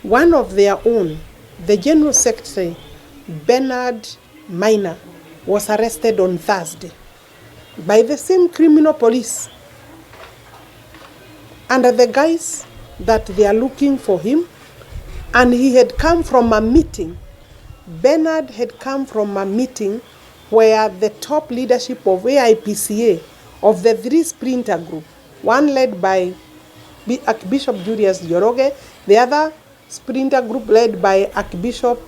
One of their own, the General Secretary, Bernard Maina, was arrested on Thursday by the same criminal police under the guise that they are looking for him, and he had come from a meeting. Bernard had come from a meeting where the top leadership of AIPCA, of the three splinter group, one led by Archbishop Julius Njoroge, the other splinter group led by Archbishop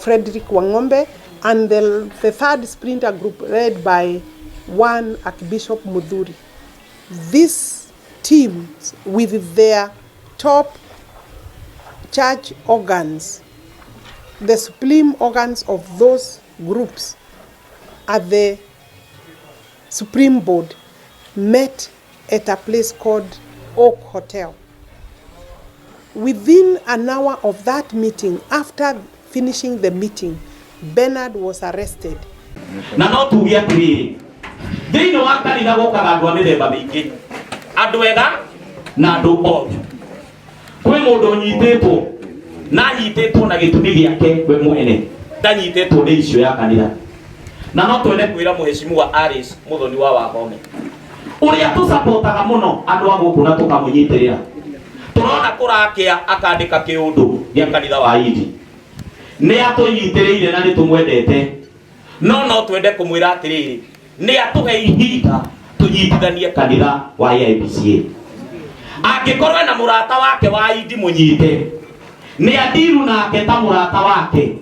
Frederick Wang'ombe, and the third splinter group led by one Archbishop Muthuri. These teams with their top church organs, the supreme organs of those groups at the Supreme Board, met at a place called Oak Hotel. Within an hour of that meeting, after finishing the meeting, Bernard was arrested. Na no tuge atĩrĩrĩ, thĩinĩ wa kanitha gũkaga andũ a mĩthemba mĩingĩ, andũ ega na andũ oru. Kwĩ mũndũ ũnyitĩtwo na anyitĩtwo na gĩtũmi gĩake we mwene, ndanyitĩtwo nĩ icio ya kanitha. Na no twende kwĩra mũheshimiwa Alice Muthoni wa Wahome, ũrĩa tũcapotaga mũno andũ a gũkũ na tũkamũnyitĩrĩra, tũrona kũrakĩa akandĩka kĩũndũ gĩa kanitha wa Indi, nĩ atũnyitĩrĩire na nĩ tũmwendete, no no twende kũmwĩra atĩrĩrĩ, nĩ atũhe ihinda tũnyitithanie kanitha wa AIPCA. Angĩkorwo ena mũrata wake wa Indi mũnyite, nĩ adiru nake ta mũrata wake,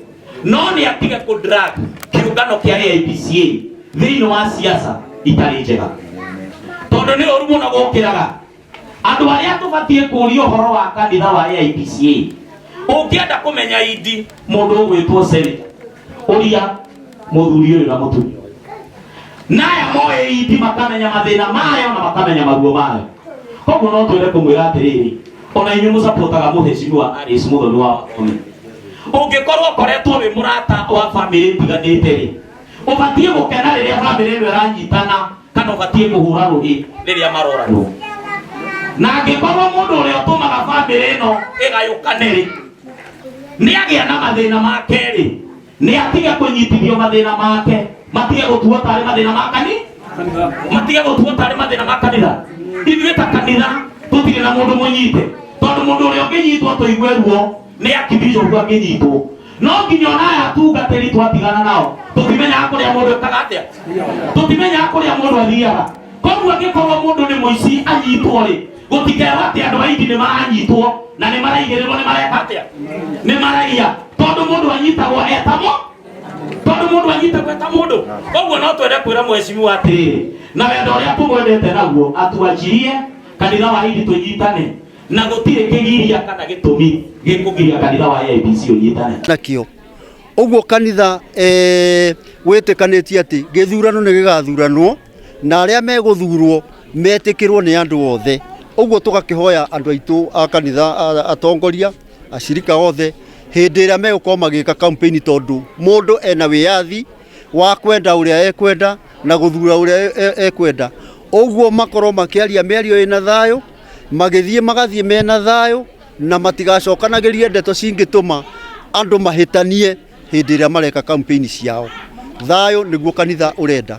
no nĩ atige kũ drag kĩũngano kĩa AIPCA thĩinĩ wa siasa itarĩ njega, tondũ nĩ ũru mũno gũkĩraga andũ arĩa tũbatiĩ kũria ũhoro wa kanitha wa AIPCA. Ũngĩenda kũmenya Indi, mũndũ ũgwĩtwo senator, ũria mũthuri ũyũ na mũtumia ũyũ, naya moĩ Indi, makamenya mathĩna mayo na makamenya maruo mayo. Koguo no twende kũmwĩra atĩrĩrĩ, ona inyuĩ mũcapotaga mũheshimiwa Alice Muthoni wa Wahome, ũngĩkorwo ũkoretwo wĩ mũrata wa bamĩrĩ ĩtiganĩte rĩ, ũbatiĩ gũkena rĩrĩa bamĩrĩ ĩno ĩranyitana, kana ũbatiĩ kũhũra rũhĩ rĩrĩa maroranwo? Na angĩkorwo mũndũ ũrĩa ũtũmaga bamĩrĩ ĩno ĩgayũkane rĩ, nĩ agĩa na mathĩna make rĩ, nĩ atige kũnyitithio mathĩna make, matige gũtuo tarĩ mathĩna ma kani matige gũtuo tarĩ mathĩna ma kanitha. Ithuĩ ta kanitha tũtirĩ na mũndũ mũnyite, tondũ mũndũ ũrĩa ũngĩnyitwo tũigue ruo nĩ akibishop angĩnyitwo. No nginya ona aya atungatĩri twatigana nao, tũtimenyaga kũrĩa mũndũ ekaga atĩa, tũtimenyaga kũrĩa mũndũ athiaga. Koguo angĩkorwo mũndũ nĩ mũici anyitwo rĩ, gũtikerwo atĩ andũ aingĩ nĩ maranyitwo na nĩ maraigĩrĩrwo, nĩ mareka atĩa, nĩ maraiya, tondũ mũndũ anyitagwo etamo, tondũ mũndũ anyitagwo eta mũndũ. Koguo no twende kwĩra mheshimiwa atĩrĩrĩ, na wendo ũrĩa tũmwendete naguo, atuanjirie kanitha wa Indi tũnyitane, na gũtirĩ kĩgiria kana gĩtũmi gĩkũgiria kanitha wa AIPC ũnyitane. Nakĩo ũguo kanitha wĩtĩkanĩtie atĩ gĩthurano nĩ gĩgathuranwo na arĩa megũthurwo metĩkĩrwo nĩ andũ othe. Ũguo tũgakĩhoya andũ aitũ a kanitha, atongoria, acirika othe, hĩndĩ ĩrĩa megũkorwo magĩka campaign, tondũ mũndũ ena wĩyathi wa kwenda ũrĩa ekwenda na gũthura ũrĩa ekwenda, ũguo makorwo makĩaria mĩario ĩna thayũ, magĩthiĩ magathiĩ mena thayũ, na matigacokanagĩrie ndeto cingĩtũma andũ mahĩtanie hĩndĩ ĩrĩa mareka campaign ciao. Thayũ nĩguo kanitha ũrenda.